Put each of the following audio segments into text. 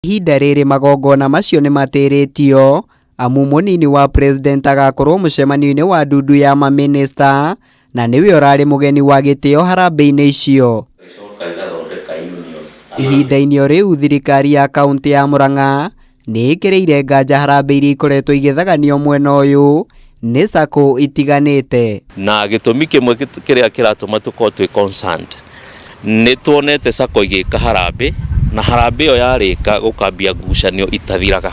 Ihinda rĩrĩ magongona macio nĩmatĩrĩtio amu mũnini wa president agakorwo mũcemanio-inĩ wa ndundu ya mamĩnĩsta na nĩwe ũrarĩ mũgeni wa gĩtĩo harambĩ-inĩ icio. Ihinda-inĩ o rĩu thirikari ya kaunti ya Murang'a nĩ ĩkĩrĩire nganja harambĩ iria ikoretwo igĩthaganio mwena ũyũ nĩ SACCO itiganĩte. Na gĩtũmi kĩmwe kĩrĩa kĩratũma tũkorwo twĩ concerned nĩ tuonete SACCO igĩka harambĩ na harambĩ ĩyo yarĩka gũkambia ngucanio itathiraga.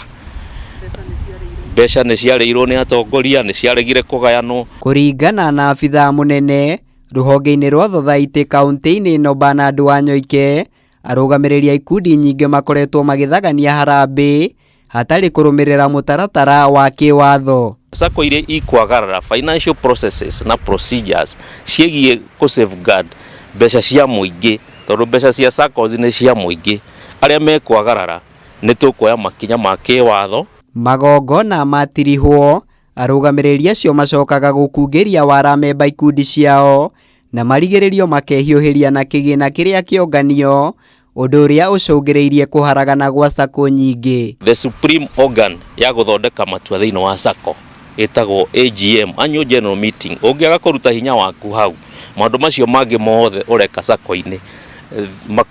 Mbeca nĩ ciarĩirwo nĩ atongoria, nĩ ciaregire kũgayanwo. Kũringana na abithaa mũnene rũhonge-inĩ rwa thothaitĩ kaunti-inĩ ĩno Bernard Wanyoike, arũgamĩrĩri a ikundi nyingĩ makoretwo magĩthagania harambĩ hatarĩ kũrũmĩrĩra mũtaratara wa kĩwatho. SACCO iria ikwagarara financial processes na procedures ciĩgiĩ kũ safeguard mbeca cia mũingĩ, tondũ mbeca cia SACCOs nĩ cia mũingĩ, arĩa mekwagarara nĩ tũkuoya makinya ma kĩwatho. Magongona matirihwo arũgamĩrĩri acio macokaga gũkungĩria waramemba ikundi ciao na marigĩrĩrio makehiũhĩria na kĩgĩna kĩrĩa kĩonganio, ũndũ ũrĩa ũcũngĩrĩirie kũharagana gwa SACCO nyingĩ. The supreme organ ya gũthondeka matua thĩinĩ wa SACCO ĩtagwo AGM, Annual General Meeting. Ũngĩaga kũruta hinya waku hau, maũndũ macio mangĩ mothe ũreka SACCO-inĩ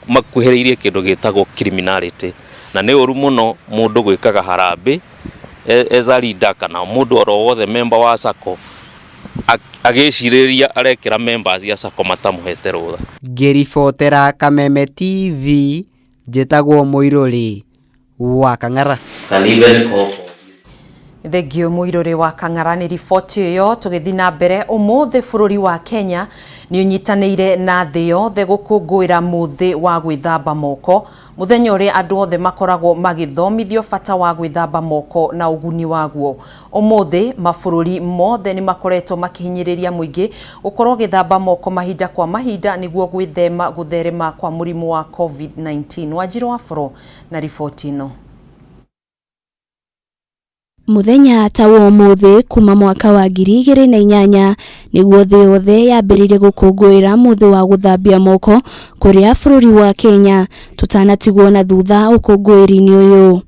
makuhĩrĩirie kĩndũ gĩtagwo criminality, na nĩ ũru mũno mũndũ gwĩkaga harambĩ as a leader kana mũndũ oro wothe member wa SACCO agĩcirĩria arekĩra members ya SACCO matamũhete rũtha. Ngĩribotera Kameme TV, njĩtagwo Mũirũrĩ wa Kang'ara. Can even call for Thengio Mũirũrĩ wa Kang'ara nĩ riboti ĩyo. Tũgĩthiĩ na mbere, ũmũthĩ bũrũri wa Kenya nĩ ũnyitanĩire na thĩ yothe gũkũngũĩra mũthĩ wa gwĩthamba moko, mũthenya ũrĩa andũ othe makoragwo magĩthomithio bata wa gwĩthamba moko na ũguni waguo. Ũmũthĩ mabũrũri mothe nĩ makoretwo makĩhinyĩrĩria mũingĩ gũkorwo gĩthamba moko mahinda kwa mahinda nĩguo gwĩthema gũtherema kwa mũrimũ wa COVID-19. Wanjirũ wa Boro na riboti ĩno. Mũthenya ta wa ũmũthĩ kuma mwaka wa 2008 nĩguo thĩ yothe yambĩrĩirie gũkũngũĩra mũthĩ wa gũthambia moko, kũrĩa bũrũri wa Kenya tũtanatigwo na thutha ũkũngũĩri-inĩ ũyũ.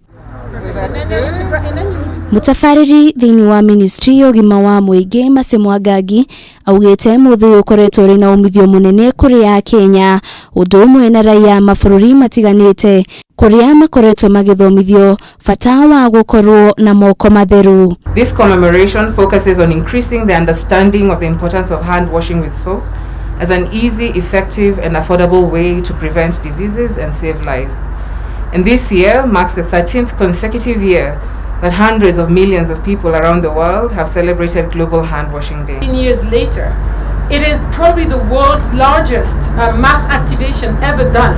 Mũtabarĩri thĩinĩ wa ministry ya ũgima wa mũingĩ Mercy Mwangangi augĩte mũthĩ ũyũ ũkoretwo ũrĩ na umithio mũnene kũrĩ Akenya ũndũ ũmwe na raia mabũrũri matiganĩte, kũrĩa makoretwo magĩthomithio bata wa gũkorwo na moko matheru. This commemoration focuses on increasing the understanding of the importance of hand washing with soap as an easy, effective, and affordable way to prevent diseases and save lives. And this year marks the 13th consecutive year that hundreds of millions of people around the world have celebrated Global Hand Washing Day. Years later, it is probably the world's largest mass activation ever done.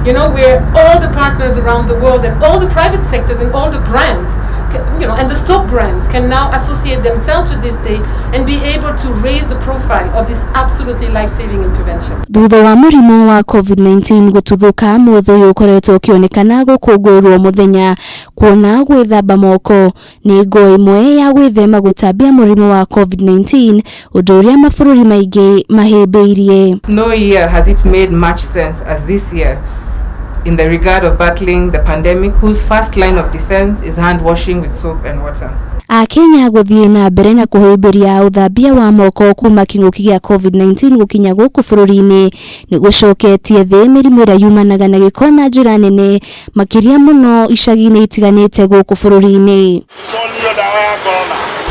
Where all the partners around the world and all the private sectors and all the brands, and the soap brands can now associate themselves with this day and be able to raise the profile of this absolutely life-saving intervention. Thutha wa mũrimũ wa COVID-19 gũtuthũka, mũthĩ ũyũ ũkoretwo ũkĩonekana gũkũngũĩrwo mũthenya, kuona gwĩthamba moko nĩ ngo ĩmwe ya gwĩthema gũtambia mũrimũ wa COVID-19, ũndũ ũrĩa mabũrũri maingĩ mahĩmbĩirie. No year has it made much sense as this year in the regard of battling the pandemic, whose first line of defense is hand washing with soap and water. Akenya gũthiĩ na mbere na kũhĩmbĩria ũthambia wa moko kuma kĩng'ũki gĩa COVID-19 gũkinya gũkũ bũrũri-inĩ nĩ gũcoketie thĩ mĩrimũ ĩrĩa yumanaga na gĩko na njĩra nene, makĩria mũno icagi-inĩ itiganĩte gũkũ bũrũri-inĩ.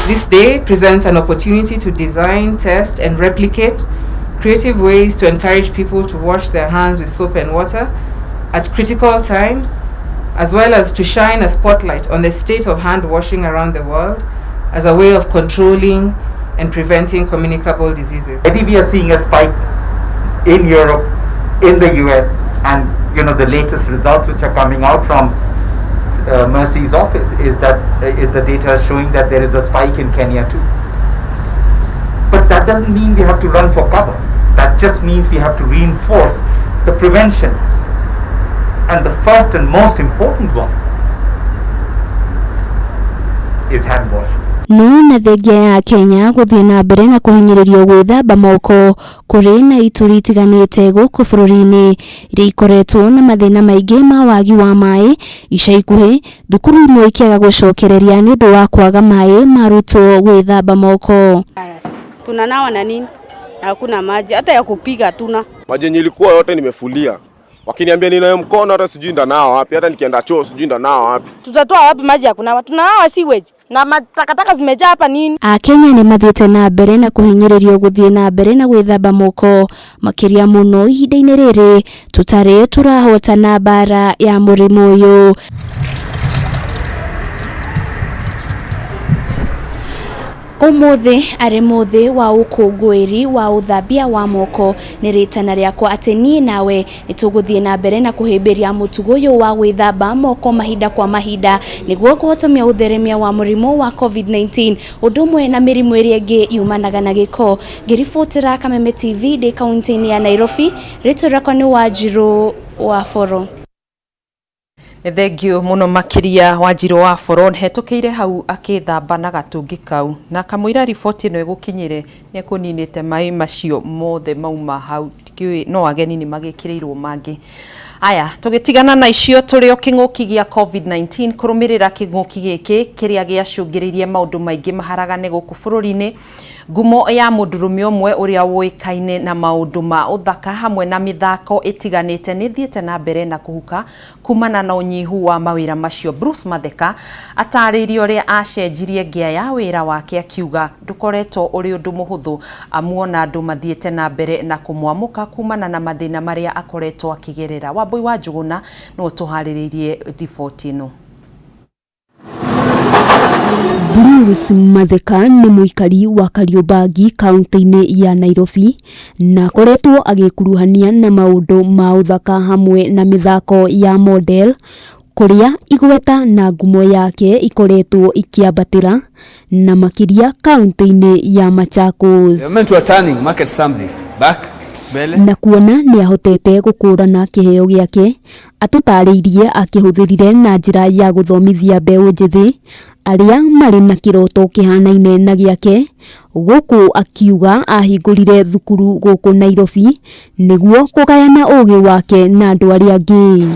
This day presents an opportunity to design, test, and replicate creative ways to encourage people to wash their hands with soap and water at critical times, as well as to shine a spotlight on the state of hand washing around the world as a way of controlling and preventing communicable diseases. Already we are seeing a spike in Europe, in the US, and the latest results which are coming out from Mercy's office is that is the data showing that there is a spike in Kenya too. But that doesn't mean we have to run for cover. That just means we have to reinforce the prevention. And the first and most important one is hand washing. No na thengia ya Kenya gũthiĩ na mbere na kũhinyĩrĩrio gwĩthamba moko kũrĩ na ituri itiganĩte gũkũ bũrũri-inĩ iria ikoretwo na mathĩna maingĩ ma wagi wa maĩ. Ica ikuhĩ thukuru imwe ikĩaga gũcokereria nĩ ũndũ wa kwaga maĩ ma arutwo gwĩthamba moko. Tunanawa na nini? Hakuna maji hata ya kupiga tuna. Maji yenye ilikuwa yote nimefulia. Wakiniambia ninayo mkono hata sijui ndanawa wapi, hata nikienda choo sijui ndanawa wapi. Tutatoa wapi maji ya kunawa? Tunawa sewage na matakataka zimejaa hapa nini? Akenya nĩ mathiĩte na mbere na kũhinyĩrĩrio gũthiĩ na mbere na gwĩthamba moko makĩria mũno ihinda-inĩ rĩrĩ tũtarĩ tũrahotana mbara ya mũrimũ ũyũ. Ũmũthĩ arĩ mũthĩ wa ũkũngũĩri wa ũthambia wa moko nĩ rĩtana rĩakwa atĩ niĩ nawe nĩtũgũthiĩ na mbere na kũhĩmbĩria mũtugo ũyũ wa gwĩthamba moko mahinda kwa mahinda nĩguo kũhotomia ũtheremia wa mũrimũ wa COVID-19 ũndũ ũmwe na mĩrimũ ĩrĩa ĩngĩ yumanaga na gĩko. Ngĩribotera Kameme TV ndĩ kaunti-inĩ ya Nairobi, rĩtwa rĩakwa nĩ Wanjirũ wa Boro. Thengiũ mũno makĩria Wanjirũ wa Boro hetũkĩire hau akĩthamba na gatũngi kau na kamũira riboti ĩno ĩgũkinyĩre nĩ ekũninĩte maĩ macio mothe mauma hau ndikĩũĩ no ageni nĩ magĩkĩrĩirwo mangĩ. Aya tũgĩtigana na icio tũrĩ o kĩng'ũki gĩa COVID-19 kũrũmĩrĩra kĩng'ũki gĩkĩ kĩrĩa gĩacũngĩrĩirie maũndũ maingĩ maharagane gũkũ bũrũri-inĩ. Ngumo ya mũndũrũme ũmwe ũrĩa ũĩkaine na maũndũ ma ũthaka hamwe na mĩthako ĩtiganĩte nĩ ĩthiĩte na mbere na kũhuka kumana na ũnyihu wa mawĩra macio. Bruce Matheka atarĩirie ũrĩa acenjirie ngĩa ya wĩra wake akiuga ndũkoretwo ũrĩ ũndũ mũhũthũ amu ona andũ mathiĩte na mbere na kũmwamũka kumana na mathĩna marĩa akoretwo akĩgerera. Wambui wa Njũgũna nĩwe ũtũharĩrĩirie riboti ĩno. Bruce Matheka nĩ mũikari wa Kariobangi kaunti-inĩ ya Nairobi na akoretwo agĩkuruhania na maũndũ ma ũthaka hamwe na mĩthako ya model kũrĩa igweta na ngumo yake ikoretwo ikĩambatĩra na makĩria kaunti-inĩ ya Machakos. Na kuona nĩ ahotete gũkũrana kĩheo gĩake atũtarĩirie akĩhũthĩrire na njĩra ya gũthomithia mbeũ njĩthĩ arĩa marĩ na kĩroto kĩhanaine na gĩake gũkũ akiuga ahingũrire thukuru gũkũ Nairobi nĩguo kũgayana ũgĩ wake na andũ arĩa angĩ.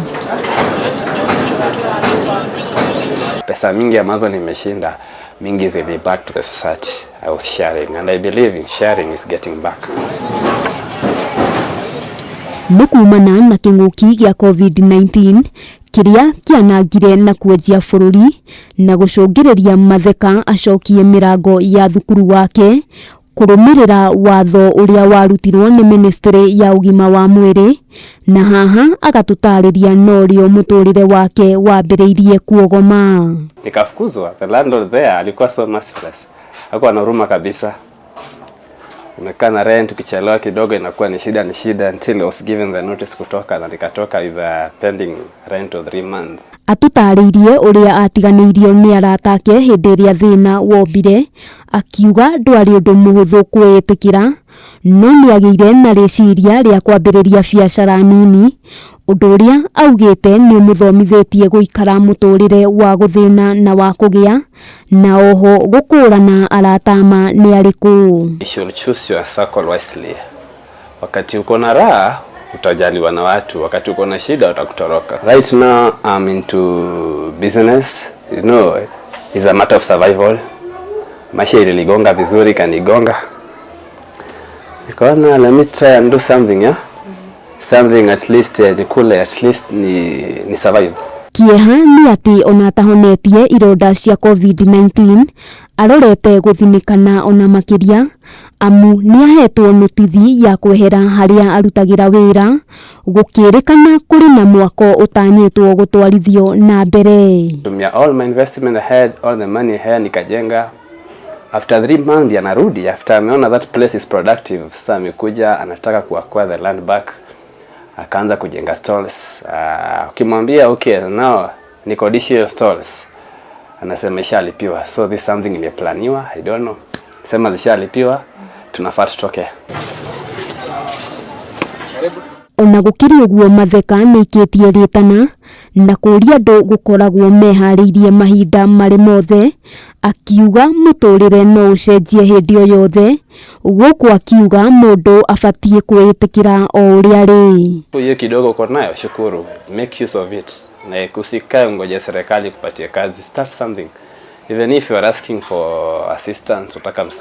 Pesa mingi ambazo nimeshinda mingi zili back to the society. I was sharing and I believe in sharing is getting back. Nĩ kumana na kĩng'ũki gĩa COVID-19 kĩrĩa kĩanangire na kwenjia bũrũri na gũcũngĩrĩria Matheka acokie mĩrango ya thukuru wake kũrũmĩrĩra watho ũrĩa warutirwo nĩ ministry ya ũgima wa mwĩrĩ na haha agatũtarĩria norĩo mũtũrĩre wake wambĩrĩirie kuogoma. Nikafukuzwa. The landlord there alikuwa so merciless. Hakuwa na huruma kabisa. Umekaa na rent ukichelewa kidogo inakuwa ni shida ni shida until I was given the notice kutoka na nikatoka with a pending rent of 3 months. Atũtarĩirie ũrĩa atiganĩirio nĩ arata ake hĩndĩ ĩrĩa thĩna wombire akiuga ndwarĩ ũndũ mũhũthũ kwĩĩtĩkĩra no nĩagĩire na rĩciria rĩa kwambĩrĩria biacara nini ũndũ ũrĩa augĩte nĩ ũmũthomithĩtie gũikara mũtũrĩre wa gũthĩna na wa kũgĩa na oho gũkũrana arata ma nĩ arĩkũ. You should choose your circle wisely. Wakati uko na raha utajaliwa na watu, wakati uko na shida watakutoroka. Right now I'm into business. You know, it's a matter of survival. Maisha ilinigonga vizuri kanigonga. Nikaona let me try and do something, yeah? Something at least nikule, at least ni survive. Kieha nĩ atĩ ona atahonetie ironda cia COVID-19 arorete gũthinĩkana ona makĩria amu nĩahetwo notithi ya kwehera harĩa arutagĩra wĩra gũkĩrĩkana kũrĩ na mwako ũtanyĩtwo gũtwarithio na mbere. Tumia all my investment ahead, all the money ahead nikajenga. After 3 months anarudi, after ameona that place is productive, sasa amekuja anataka ku acquire the land back. Akaanza kujenga stalls. Ukimwambia okay now nikodishe hiyo stalls, anasema ishalipiwa. So this something imeplaniwa, I don't know. Sema zishalipiwa, tunafaa tutoke. Ona gũkĩrĩ ũguo, Matheka nĩaikĩtie rĩtana na kũũria andũ gũkoragwo meharĩirie mahinda marĩ mothe, akiuga mũtũrĩre no ũcenjie hĩndĩ o yothe, gũkũ akiuga mũndũ abatiĩ kwĩĩtĩkĩra o ũrĩa arĩ. Hiyo kidogo uko nayo, shukuru, make use of it. Na usikae ngoja serikali kupatia kazi, start something. Even if you are asking for assistance, utaka msaada.